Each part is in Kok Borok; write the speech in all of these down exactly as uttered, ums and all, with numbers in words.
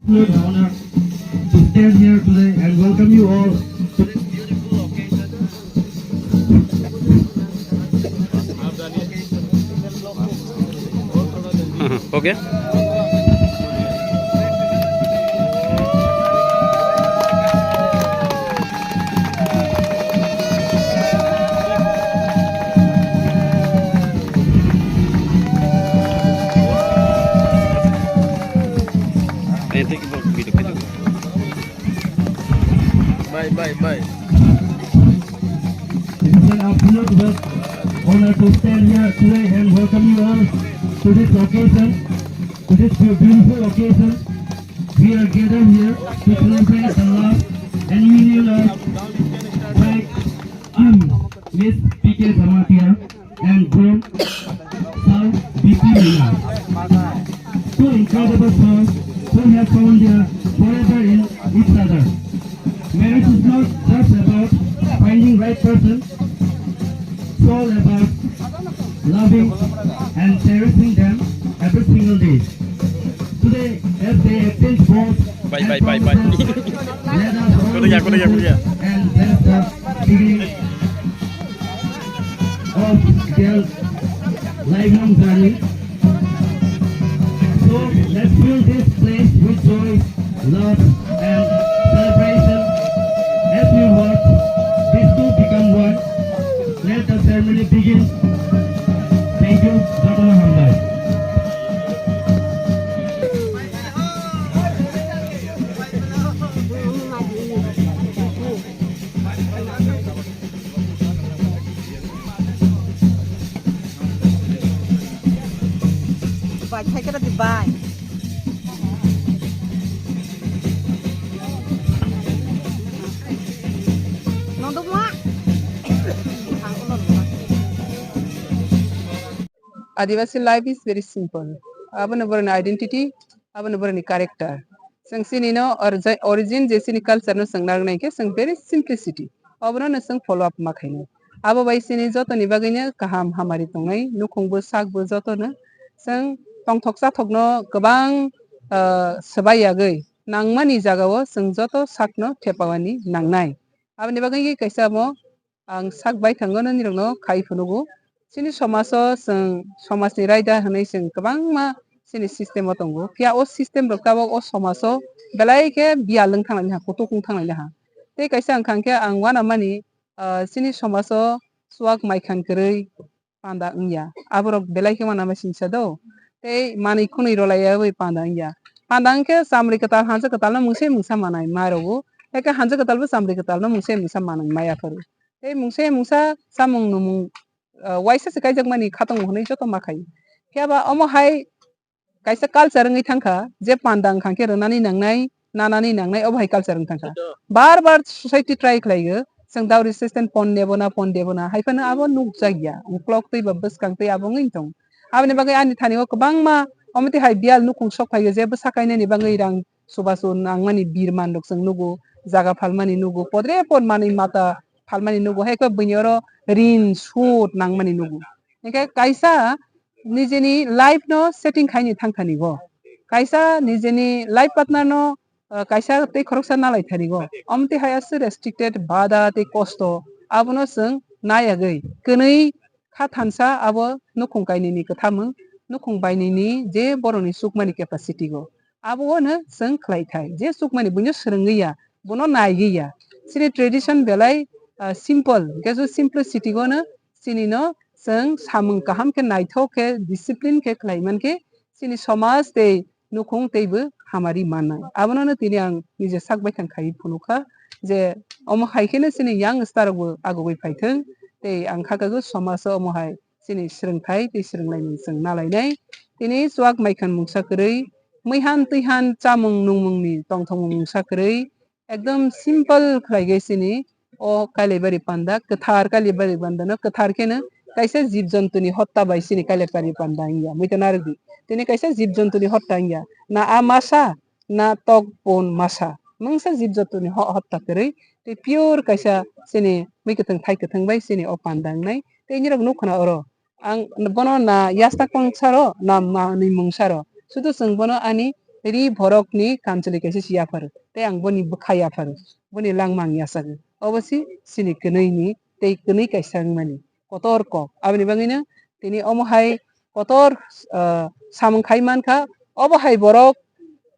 Honor to stand here today and welcome you all to this beautiful occasion. Okay. Bye, bye, bye. It is an absolute honor to stand here today and welcome you all to this occasion, to this beautiful occasion. We are gathered here to celebrate the love and union of Bhai Miss P K Jamatia and groom Sir B P Meena. Two incredible souls who have found their forever in each other. Marriage is not just about finding right person, it's all about loving and cherishing them every single day. Today, as they exchange vows Bye, and bye, bye, bye. Promises, let us all Kuliah, kuliah, kuliah. And bless the beginning of their lifelong journey. So, let's fill this place with joy, love, and celebration. As we watch these two become one, let the ceremony begin. Thank you. Jotono hambai. Bai, thai khe rw di bai. Nong duk ma? Adivasi life is very simple. Abono boroni identity, abono boroni character. Chwng chini no orji-, origin je chini culture no chwng narwknai khe chwng very simplicity. Obono no chwng follow up ma khainai. Abo bai chini jotoni bagwino kaham hamari tongnai, nukhungbo sakbo jotono chwng tongthok chathokno kwbang, ah, swbai yagwi nangmani jagao chwng joto sakno thepawani nangnai. Aboni bagwi kaisa omo ang sak baithangno nini rokno khai phunukgo. Chini somajo chwng somajni raida hwnwi chwng kwbangma chini system o tongo. Phiya o system rok tabok o somajo belai khe biyal wng thanglaini ha, kutuk wng thanglaini ha. Tei kaisa wngkha hwnkhe ang uanamani, ah, chini somajo chuak maikhan kwrwi panda wngya. Aborok belai khe uanama singsa do. Tei manwi khwnwi rwlaiya bai panda wngya. Panda wngkhe chamri kwtal, hansa kwtalno mungse mungsa manai mai rwo. Haikhe hansa kwtalbo chamri kwtalno mungse mungsa manwi maya phuru. Tei mungse mungsa chamung numung, ah, waisa se kaijakmani khatungma hwnwi joto ma khai. Phiya ba omo hai kaisa culture wngwi thangkha, je panda wngkha khe rwnani nangnai, nanani nangnai, obo hai culture wngwi thangkha. Bar bar society try khlaio, chwng dowry system pon nebo na, pon debo na, hai phano abo nukjakya, uklok twi ba bwskang twi abo wngwi tong. Aboni bagwi ani thani o kwbangma, omo twi hai biyal nukhung sok phaio, je bwsa kainani bagwi rang chubachu nangmani birman rok chwng nugo, jaga phalmani nugo, podre pod manwi mata phalmani nugo, hai khe buini oro rin sud nangmani nugo. Hinkhe kaisa nijeni life no setting khaini thangthani go, kaisa nijeni life partner no ah, kaisa tei khoroksa nalai tharigo. Omo tei hai aswk restricted bada tei kosto abono chwng nayagwi kwnwi kha thansa abo nukhung kainwini kwthamung, nukhung bainwini je borokni chukmani capacity go. Abono chwng khlai thai. Je chukmani buino swrwngwi ya, bono naiwi ya. Chini tradition belai, ah, simple, hwnkhe je simplicity gono chini no chwng samung kaham khe naithok khe discipline khe khlai mankhe chini somaj tei nukhung teibo hamari mannai. Abono no tini ang nije sak baithang khaiwi phunukha je omo hai kheno chini young star rokbo agugwi phaithwng tei ang kha kago somaj o omo hai chini swrwngthai tei swrwnglaimung chwng nalainai. Tini chuak maikhan mungsa kwrwi, muihan twihan chamung nungmungni tongthokmung mungsa kwrwi, ekdom simple khlaigwi chini o Kailaibari panda, kwthar Kailaibari panda no kwthar kheno kaisa jib jontuni hotta bai chini Kailaibari panda wngya, muitu narwkdi. Tini kaisa jib jontuni hotta wngya, na a masa, na tok pun masa. Mungsa jib jontuni ho-, hotta kwrwi, tei pure kaisa chini mui kwthwng thai kwthwng bai chini o panda wngnai. Tei nirok nukha na oro. Ang bono na yasna kong saro, na manwi mung saro. Sudu chwng bono ani ri borokni kamchwlwi kaisa si yapharo. Tei ang boni bwkha yapharo. Boni langma ang yasagwi. Obo si chini kwnwi ni tei kwnwi kaisa wngmani. Kotor kok. Aboni bagwino tini omo hai kotor, ah, samung khai mankha. Obo hai borok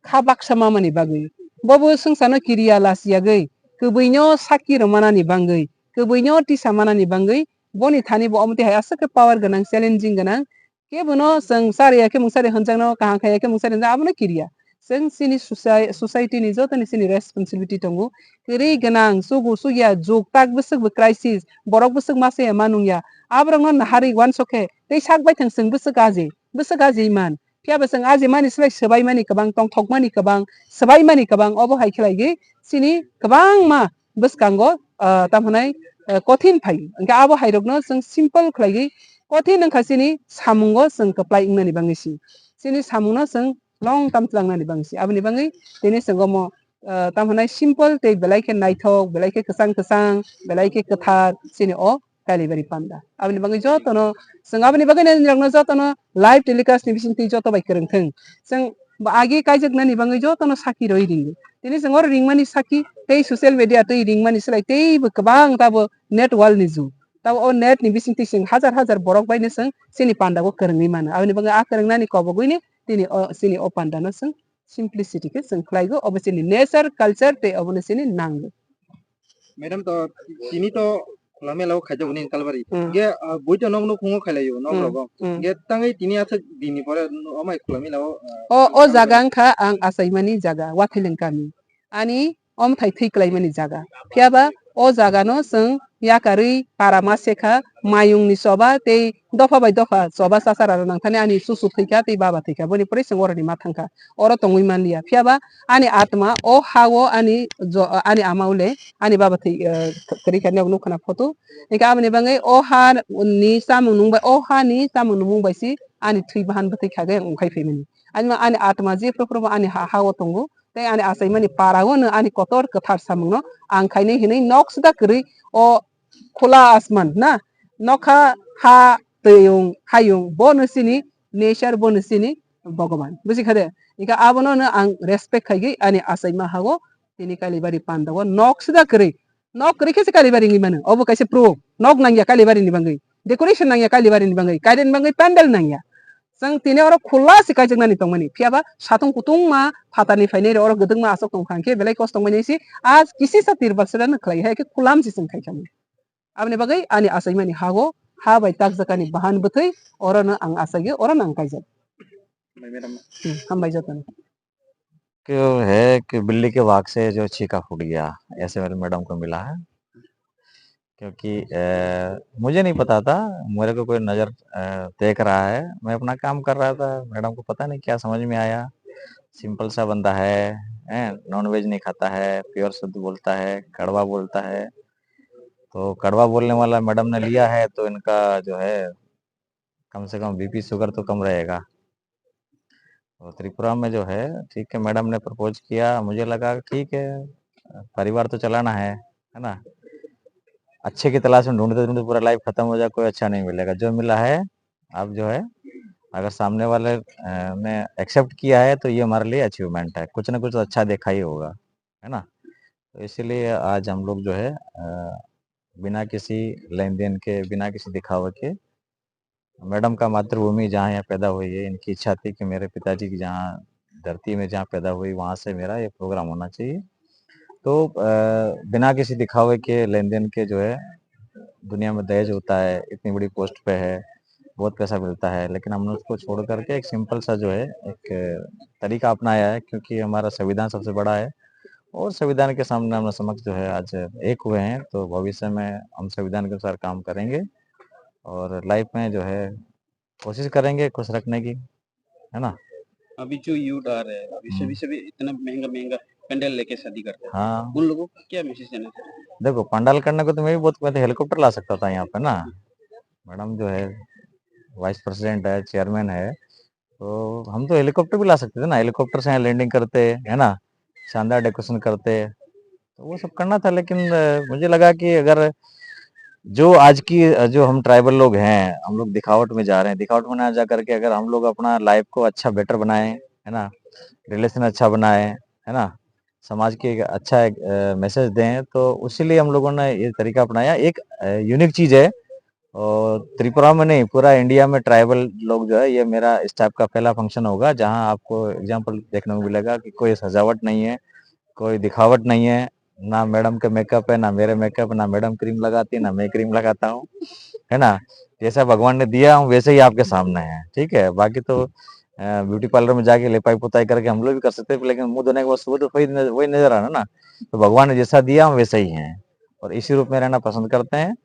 kha baksa mamani bagwi. Bobo swngcharno kiriya lachiyagwi. Kwbwino sakki rwmanani bangwi. Kwbwino tisa manani bangwi. Boni thani bo omo twi hai aswk khe power gwnang, challenging gwnang. Kebono chwng chariya khe mung chari hwnjakno, kaham khaiya khe mung chari hwnjak, abono kiriya. Chwng chini soci-, society ni jotoni chini responsibility tongo. Kwrwi gwnang, chugu chukya, jug tak bwswk bo crisis, borok bwswk ma chaya ma nungya. Aborokno naharwi uansuk khe tei sak baithang chwng bwswk aji, bwswk aji man. Phiya bo chwng aji mani swbai swbai mani kwbang, tongthok mani kwbang, swbai mani kwbang, obo hai khlaigwi chini kwbangma bwskango, ah, tamo hwnai, ah, kothin phai. Hwnkhe abo hai rokno chwng simple khlaigwi kothin wngkha chini samungo chwng kwplai wngnani bagwi si. Chini samungno chwng long term tlangnani bagwi si. Aboni bagwi tini chwng omo, ah, tamo hwnai simple tei belai khe naithok, belai khe kwchang kwchang, belai khe kwthar chini o Kailaibari panda. Aboni bagwi jotono, chwng aboni bagwi nini rokno jotono live telecast ni bisingtwi joto bai kwrwng thwng. Chwng ba agi kaijaknani bagwi jotono sakhi rwi ringo. Tini chwng oro ringmani sakhi tei social media twi ringmani slai teibo kwbang tabo net world ni jug. Tabo o net ni bisingtwi chwng hajar hajar borok bai no chwng chini panda o kwrwngwi mano. Aboni bagwi a kwrwngnani kobogwi ni tini o, chini o panda no chwng simplicity khe chwng khlaigo. Obo chini nature, culture tei obono chini nango. Madam to, tini to khula mela o khaijak ni Kalbari. Hmm. Ge, ah, bui to nok nukhung o khailaio, nok Hmm. rogo. Hmm. Ge, tangwi tini aswk dini pore no, amai khula mela o, ah, O, o khula jaga mela. Wngkha ang achaimani jaga, Wathaileng kami. Ani omthai thwi kwlaimani jaga. Phiyaba o jaga no chwng yakarwi para ma sekha, mayung ni choba tei dopha bai dopha choba chachara rok nangthani ani chuchu thwikha tei baba thwikha, boni pore chwng oroni ma thangkha. Oro tongwi manliya. Phiyaba ani atma o ha o ani jo-, ani ama ule ani baba thwi, eh, kwrwi kha nok nukha na photo. Hingkhe aboni bagwi o ha ni chamung nung bai, o ha ni chamung nungmung bai si ani thwi bahan bwtwi kha khe wngkhai phaimani. Ani ma ani atma je phuru phuru bo ani ha, ha o tongo. Tei ani achaimani para o no ani kotor kwthar samung no ang khainai hinwi nok sida kwrwi o khula asman na, nokha, ha, twiwng, hayung, bono chini nature, bono chini Bhogoban. Buji kha de? Hingkhe abono no ang respect khaigwi ani achaima ha o tini Kalibari panda o nok sida kwrwi. Nok kwrwi khe se Kalibari wngwi mano. Obo kaisa proof. Nok nangya Kalibari ni bagwi. Decoration nangya Kalibari ni bagwi. Kairwi ni bagwi pandal nangya. Chwng tini oro khula se kaijaknani tongmani. Phiyaba satung kutungma phatarni phainai rok oro gwdwkma aswk tongkha hwnkhe belai kosto wngmani se a kisisa tirbal sera no khlai hai khe khulam se chwng khaikha. Aboni bagwi ani achaimani ha o ha bai takjakani bahan bwtwi orono ang achaigwi orono ang kaijak. Hambai madam. Hmm, hambai jotono. क्यों है कि बिल्ली के वाग से जो छींका फूट गया, ऐसे मेरे मैडम को मिला है। क्योंकि, अ, मुझे नहीं पता था, मेरे को कोई नज़र, अ, देख रहा है, मैं अपना काम कर रहा था, मैडम को पता नहीं क्या समझ में आया। सिंपल सा बंदा है, हैं, नॉनवेज नहीं खाता है, प्योर शुद्ध बोलता है, कड़वा बोलता है। तो कड़वा बोलने वाला मैडम ने लिया है, तो इनका जो है, कम से कम बीपी शुगर तो कम रहेगा। तो त्रिपुरा में जो है, ठीक है, मैडम ने प्रपोज किया, मुझे लगा ठीक है, परिवार तो चलाना है, है ना? अच्छे की तलाश में ढूंढते ढूंढते पूरा लाइफ खत्म हो जाए, कोई अच्छा नहीं मिलेगा। जो मिला है, आप जो है, अगर सामने वाले अ, ने एक्सेप्ट किया है तो ये हमारे लिए अचीवमेंट है, कुछ ना कुछ तो अच्छा देखा ही होगा, है ना? तो इसीलिए आज हम लोग जो है अ, बिना किसी लेन देन के, बिना किसी दिखावे के, मैडम का मातृभूमि जहाँ यहाँ पैदा हुई है, इनकी इच्छा थी कि मेरे पिताजी की जहाँ धरती में जहाँ पैदा हुई, वहाँ से मेरा ये प्रोग्राम होना चाहिए। तो अ, बिना किसी दिखावे के, लेन देन के जो है, दुनिया में दहेज होता है, इतनी बड़ी पोस्ट पे है, बहुत पैसा मिलता है, लेकिन हमने उसको छोड़ करके एक सिंपल सा जो है एक तरीका अपनाया है, क्योंकि हमारा संविधान सबसे बड़ा है और संविधान के सामने हम समक्ष जो है आज एक हुए हैं, तो भविष्य में हम संविधान के अनुसार काम करेंगे और लाइफ में जो है कोशिश करेंगे खुश रखने की, है ना? अभी जो यूथ आ रहे हैं, अभी हम्म। सभी सभी इतना महंगा महंगा पंडाल लेके शादी करते हैं, हाँ। उन लोगों को क्या मैसेज देना चाहते हैं? देखो, पंडाल करने को तो मैं भी बहुत, मैं तो हेलीकॉप्टर ला सकता था यहाँ पे ना। मैडम जो है वाइस प्रेसिडेंट है, चेयरमैन है, तो हम तो हेलीकॉप्टर भी ला सकते थे ना, हेलीकॉप्टर से यहाँ लैंडिंग करते, है ना, शानदार डेकोरेशन करते, तो वो सब करना था। लेकिन अ, मुझे लगा कि अगर जो आज की अ, जो हम ट्राइबल लोग हैं, हम लोग दिखावट में जा रहे हैं, दिखावट में ना जा करके अगर हम लोग अपना लाइफ को अच्छा बेटर बनाएं, है ना, रिलेशन अच्छा बनाएं, है ना, समाज के एक अच्छा एक मैसेज दें, तो उसी लिए हम लोगों ने ये तरीका अपनाया। एक यूनिक चीज़ है, और त्रिपुरा में नहीं, पूरा इंडिया में ट्राइबल लोग जो है, ये मेरा इस टाइप का पहला फंक्शन होगा जहाँ आपको एग्जांपल देखने को मिलेगा कि कोई सजावट नहीं है, कोई दिखावट नहीं है, ना मैडम के मेकअप है, ना मेरे मेकअप, ना मैडम क्रीम लगाती, ना मैं क्रीम लगाता हूँ, है ना? जैसा भगवान ने दिया हूँ वैसे ही आपके सामने है, ठीक है? बाकी तो ब्यूटी पार्लर में जाके लिपाई पुताई करके हम लोग भी कर सकते हैं, लेकिन मुंह धोने के बाद सुबह तो वही नज-, वही नजर आना ना। तो भगवान ने जैसा दिया हम वैसे ही हैं और इसी रूप में रहना पसंद करते हैं।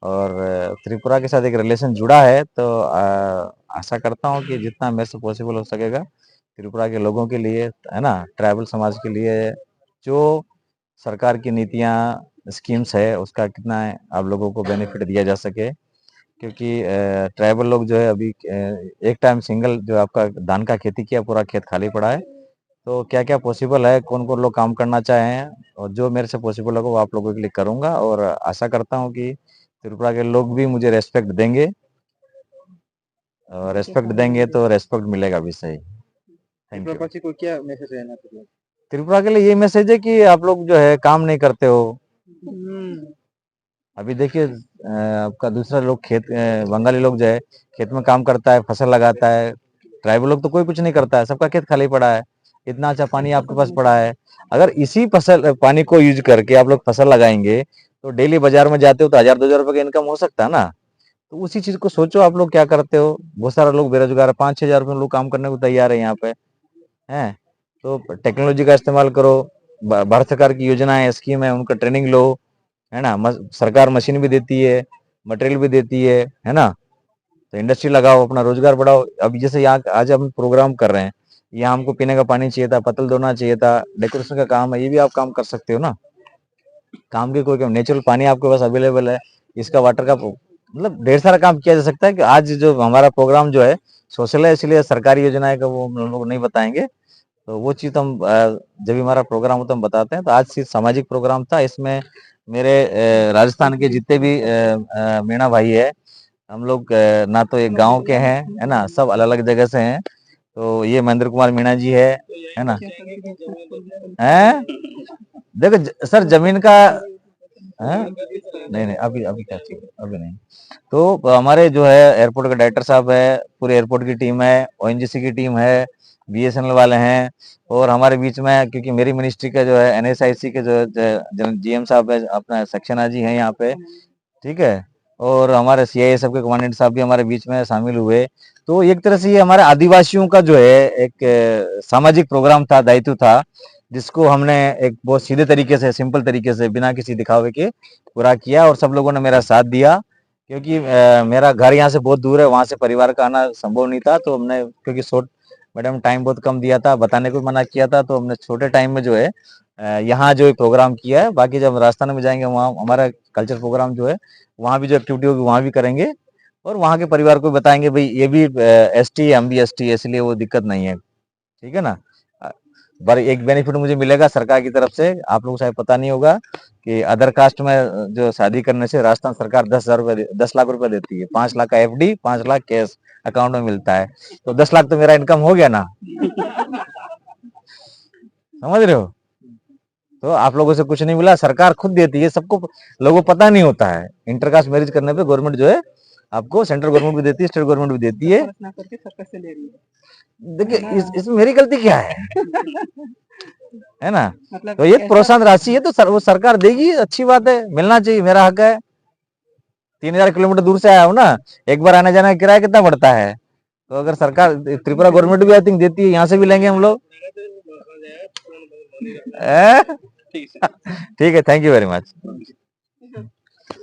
और अ, त्रिपुरा के साथ एक रिलेशन जुड़ा है, तो अ, आशा करता हूँ कि जितना मेरे से पॉसिबल हो सकेगा त्रिपुरा के लोगों के लिए, है ना, ट्राइबल समाज के लिए जो सरकार की नीतियाँ, स्कीम्स है, उसका कितना है, आप लोगों को बेनिफिट दिया जा सके, क्योंकि अ, ट्राइबल लोग जो है अभी अ, एक टाइम सिंगल जो आपका धान का खेती किया, पूरा खेत खाली पड़ा है। तो क्या-क्या पॉसिबल है, कौन-कौन लोग काम करना चाहे हैं और जो मेरे से पॉसिबल होगा वो आप लोगों के लिए करूँगा और आशा करता हूँ कि त्रिपुरा के लोग भी मुझे रिस्पेक्ट देंगे। अ, रिस्पेक्ट देंगे तो रिस्पेक्ट मिलेगा भी सही। Thank you. त्रिपुरावासी को क्या मैसेज रहना चाहिए? त्रिपुरा के लिए ये मैसेज है कि आप लोग जो है काम नहीं करते हो। हम्म। अभी देखिए, अ, आपका दूसरा लोग खेत, अ, बंगाली लोग जो है खेत में काम करता है, फसल लगाता है, ट्राइबल लोग तो कोई कुछ नहीं करता है, सबका खेत खाली पड़ा है, इतना अच्छा पानी आपके पास पड़ा है। अगर इसी फसल, पानी को यूज़ करके आप लोग फसल लगाएँगे, तो डेली बाज़ार में जाते हो तो हज़ार दो हज़ार रुपये का इनकम हो सकता है ना? तो उसी चीज़ को सोचो, आप लोग क्या करते हो? बहुत सारा लोग बेरोज़गार है, पाँच छः हज़ार रुपये में लोग काम करने को तैयार है यहाँ पे, हैं? तो टेक्नोलॉजी का इस्तेमाल करो, ब-, भारत सरकार की योजनाएँ, स्कीम है, उनका ट्रेनिंग लो, है ना? मस-, सरकार मशीन भी देती है, मटेरियल भी देती है, है ना? तो इंडस्ट्री लगाओ, अपना रोज़गार बढ़ाओ। अब जैसे यहाँ आज हम प्रोग्राम कर रहे हैं, यहाँ हमको पीने का पानी चाहिए था, पत्तल धोना चाहिए था, डेकोरेशन का काम है, ये भी आप काम कर सकते हो ना। काम की कोई कमी, नेचुरल पानी आपके पास अवेलेबल है, इसका वाटर का प-, मतलब ढेर सारा काम किया जा सकता है कि आज जो हमारा प्रोग्राम जो है सोशल है, इसलिए सरकारी योजनाएँ का वो हम लोग नहीं बताएँगे। तो वो चीज़ तो हम, अ, जब भी हमारा प्रोग्राम होता है हम बताते हैं। तो आज सिर्फ सामाजिक प्रोग्राम था, इसमें मेरे, अ, राजस्थान के जितने भी, अ, अ, मीणा भाई है, हम लोग, अ, ना तो एक गाँव के हैं, है ना, सब अलग-अलग जगह से हैं। तो ये महेंद्र कुमार मीणा जी है, है ना? हैं? देखो ज-, सर जमीन का, हैं? नहीं, नहीं, अभी, अभी क्या चाहिए? अभी नहीं। तो हमारे जो है एयरपोर्ट का डायरेक्टर साहब है, पूरे एयरपोर्ट की टीम है, ओएनजीसी की टीम है, बीएसएनएल वाले हैं और हमारे बीच में क्योंकि मेरी मिनिस्ट्री का जो है एनएसआईसी के जो है ज-, जन-, जीएम साहब है, अपना सक्सेना जी हैं यहाँ पे, ठीक है? और हमारे सीआईएसएफ के कमांडेंट साहब भी हमारे बीच में शामिल हुए। तो एक तरह से ये हमारे आदिवासियों का जो है एक, अ, सामाजिक प्रोग्राम था, दायित्व था, जिसको हमने एक बहुत सीधे तरीके से, सिंपल तरीके से, बिना किसी दिखावे के पूरा किया और सब लोगों ने मेरा साथ दिया। क्योंकि, अ, मेरा घर यहाँ से बहुत दूर है, वहाँ से परिवार का आना संभव नहीं था, तो हमने, क्योंकि शॉर्ट, मैडम टाइम बहुत कम दिया था, बताने को मना किया था, तो हमने छोटे टाइम में जो है, अ, यहाँ जो प्रोग्राम किया है, बाकी जब राजस्थान में जाएंगे वहाँ हमारा कल्चर प्रोग्राम जो है, वहाँ भी जो एक्टिविटी होगी वहाँ भी करेंगे और वहाँ के परिवार को बताएंगे भाई ये भी, अ, एसटी है, हम भी एसटी है, इसलिए वो दिक्कत नहीं है, ठीक है ना? अ, पर एक बेनिफिट मुझे मिलेगा सरकार की तरफ से, आप लोगों को शायद पता नहीं होगा, कि अदर कास्ट में जो शादी करने से राजस्थान सरकार दस हजार रुपये दे- दस लाख रुपए देती है, पाँच लाख का एफडी, पाँच लाख कैश अकाउंट में मिलता है। तो दस लाख तो मेरा इनकम हो गया ना। समझ रहे हो? तो आप लोगों से कुछ नहीं मिला, सरकार खुद देती है सबको। लोगों को पता नहीं होता है, इंटरकास्ट मैरिज करने पे गवर्नमेंट जो है आपको, सेंट्रल गवर्नमेंट भी देती है, स्टेट गवर्नमेंट भी देती है। खर्च ना करके सरकार से ले रही है। देखिए, इस इसमें मेरी गलती क्या है? है ना? मतलब तो ये प्रोत्साहन राशि है तो सर, वो सरकार देगी, अच्छी बात है, मिलना चाहिए, मेरा हक है। तीन हजार किलोमीटर दूर से आया हूँ ना, एक बार आने जाने का किराया कितना पड़ता है? तो अगर सरकार, त्रिपुरा गवर्नमेंट भी आई थिंक देती है, यहाँ से भी लेंगे हम लोग। ठीक है, थैंक यू वेरी मच।